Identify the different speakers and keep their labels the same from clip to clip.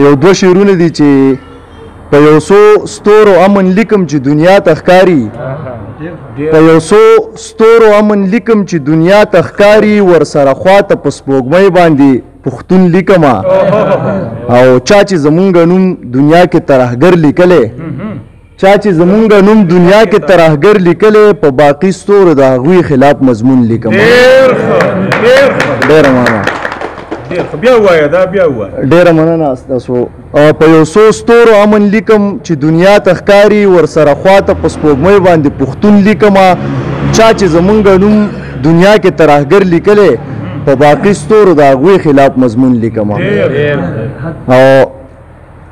Speaker 1: یو دوه شعرونه دي چې په یو څو ستورو امن لیکم چې دنیا ته ښکاري، په یو څو ستورو امن لیکم چې دنیا ته ښکاري، ورسره خواته په سپوږمۍ باندې پښتون لیکم. او چا چې زمونږ نوم دنیا کې ترهګر لیکلی، چا چې زمونږ نوم دنیا کې ترهګر لیکلی، په باقي ستورو د هغوی خلاف مضمون لیکم.
Speaker 2: ډېر ښه، ډېر ښه،
Speaker 1: ډېره مننه.
Speaker 2: ډېر ښه، بیا ووایه، دا بیا ووایه.
Speaker 1: ډېره مننه ستاسو. په یو څو ستورو امن لیکم چې دنیا ته ښکاري، ورسره خواته په سپوږمۍ باندې پښتون لیکم. چا چې زمونږ نوم دنیا کې ترهګر لیکلی، په باقي ستورو د هغوی خلاف مضمون لیکم. او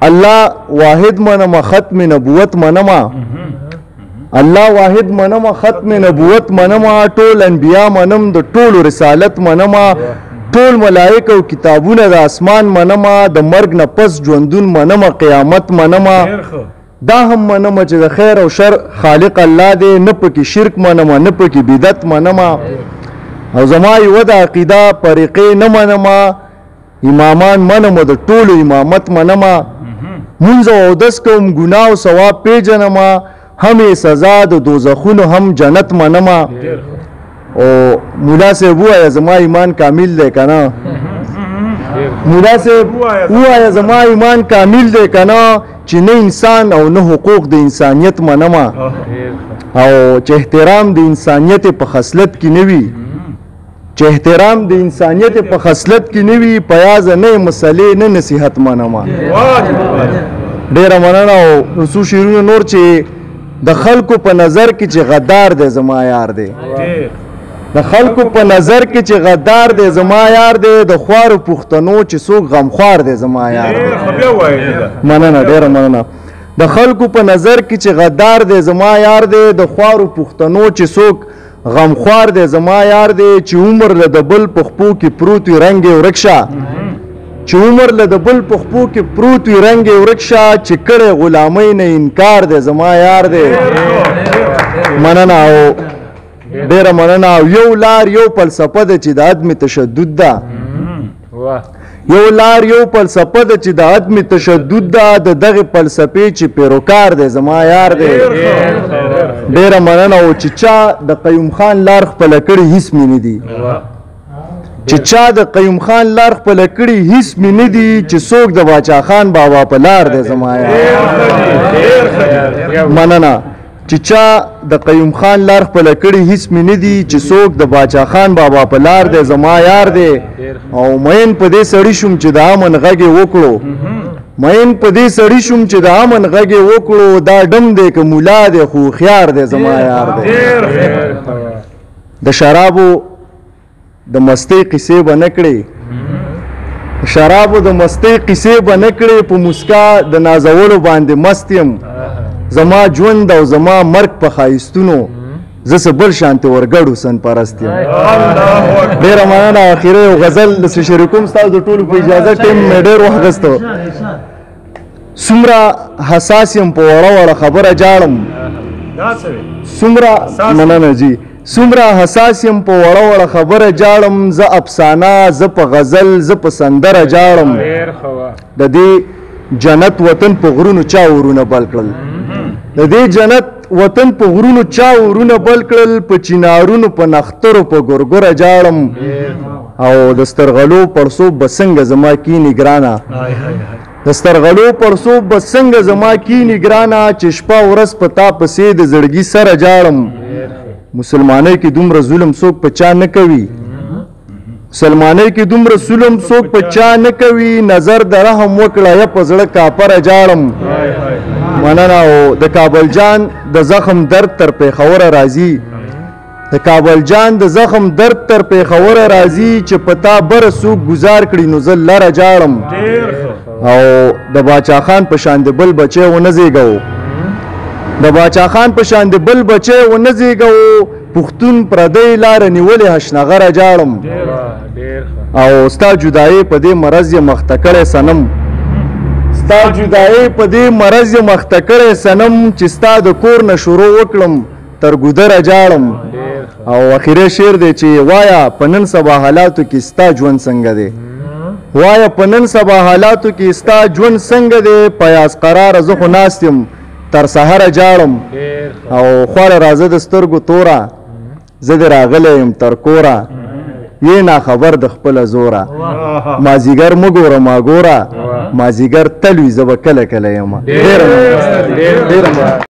Speaker 1: الله واحد منم، ختم نبوت منم، الله واحد منم، ختم نبوت منم، ټول انبیا منم، د ټولو رسالت منم، ټول ملائک او کتابونه د اسمان منم، د مرګ نه پس ژوندون منم، قیامت منم. دا هم منم چې د خیر او شر خالق الله دی، نه پکې شرک منم، نه پکې بدعت منم. او زما یوه د عقیده طریقې نه منم، امامان منم، د ټولو امامت منم، مونځ او اودس کوم، ګناه او ثواب پیژنم، هم یې سزا د دوزخونو هم جنت منم. او مولا صاحب ووایه زما ایمان کامل دی که نه؟ مولا صاحب ووایه زما ایمان کامل دی که نه؟ چې نه انسان او نه حقوق د انسانیت منم، او چې احترام د انسانیت په خصلت کې نه وي، چې احترام د انسانیت په خصلت کې نه وي، پیازه نه مسلې نه نصیحت منم. ډېره مننه. او څو شعرونه نور چې د خلکو په نظر کې چې غدار دی زما یار دی، د خلکو په نظر کې چې غدار دی زما یار دی، د خوارو پښتنو چې څوک غمخوار دی زما یار دی. مننه، ډېره مننه. د خلکو په نظر کې چې غدار دی زما یار دی، د خوارو پښتنو چې څوک غمخوار دی زما یار دی، چې عمر له د بل په خپو کې پروت وي رنګ یې ورک شه، چې عمر له د بل په خپو کې پروت وي رنګ یې ورک شه، چې کړی غلامۍ نه انکار دی زما یار دی. مننه او ډېره مننه. او یو لار یو فلسفه ده چې د عدم تشدد ده، یو لار یو فلسفه ده چې د عدم تشدد ده، د دغې فلسفې چې پیروکار دی زما یار دی. ډېره مننه. او چې چا د قیوم خان لار خپله کړې هیڅ مې نه دي، چې چا د قیوم خان لار خپله کړې هیڅ مې نه دي، چې څوک د باچا خان بابا په لار دی زما یار. مننه. چې چا د قیوم خان لار خپله کړې هیڅ مې نه دي، چې څوک د باچا خان بابا په لار دی زما یار دی. او مین په دې سړي شوم چې د امن غږ یې وکړو، مین په دې سړي شوم چې د امن غږ یې وکړو، دا ډم دی که مولا دی خو هوښیار دی زما یار دی. د شرابو د مستۍ قصې به نه کړې، شرابو د مستۍ قصې به نه کړې، په مسکا د نازولو باندې مست یم، زما ژوند او زما مرګ په ښایستونو، زه څه بل شانتې ورګډ حسن پرست یم. ډېره مننه. اخري یو غزل څه شریکوم ستاسو د ټولو په اجازه، ټایم مې ډېر واخیستو. څومره حساس یم په وړه وړه خبره جاړم، څومره مننه جی، څومره حساس یم په وړه وړه خبره جاړم، زه افسانه زه په غزل زه په سندره جاړم، د دې جنت وطن په غرونو چا اورونه بل کړل، د دې جنت وطن په غرونو چا اورونه بل کړل، په چینارونو په نخترو په ګرګره جاړم، او د سترغلو پړسوب به څنګه زما کینې ګرانه، د سترغلو پړسوب به څنګه زما کینې ګرانه، چې شپه ورځ په تا پسې د زړګي سره جاړم. مسلمانۍ کې دومره ظلم څوک په چا نه کوي، مسلمانۍ کې دومره ظلم څوک په چا نه کوي، نظر د رحم وکړه یا په زړه کاپره جاړم. مننه. او د کابل جان د زخم درد تر پېښوره راځي، د کابل جان د زخم درد تر پېښوره راځي، چې په تا بره څوک ګزار کړي نو زه لره جاړم. او د باچا خان په شان د بل بچی ونه زېږوو، د باچا خان په شان د بل بچی ونه زېږوو، پښتون پردۍ لاره نیولې هشنغره جاړم. او ستا جدایۍ په دې مرض یم اخته کړی صنم، ستا جدایۍ په دې مرض یم اخته کړی صنم، چې ستا د کور نه شروع وکړم تر ګودره جاړم. او اخیری شعر دی چې وایا په نن سبا حالاتو کې ستا ژوند څنګه دی، وایه په نن سبا حالاتو کې ستا ژوند څنګه دی؟ پیاز قراره زه خو ناست یم تر سهاره جاړم، او خواړه راځه د سترګو توره، زه دې راغلی یم تر کوره، یې ناخبر د خپله زوره، مازیګر مه ګوره ما ګوره، مازیګر تل وي زه به کله کله یم. ډېره مننه.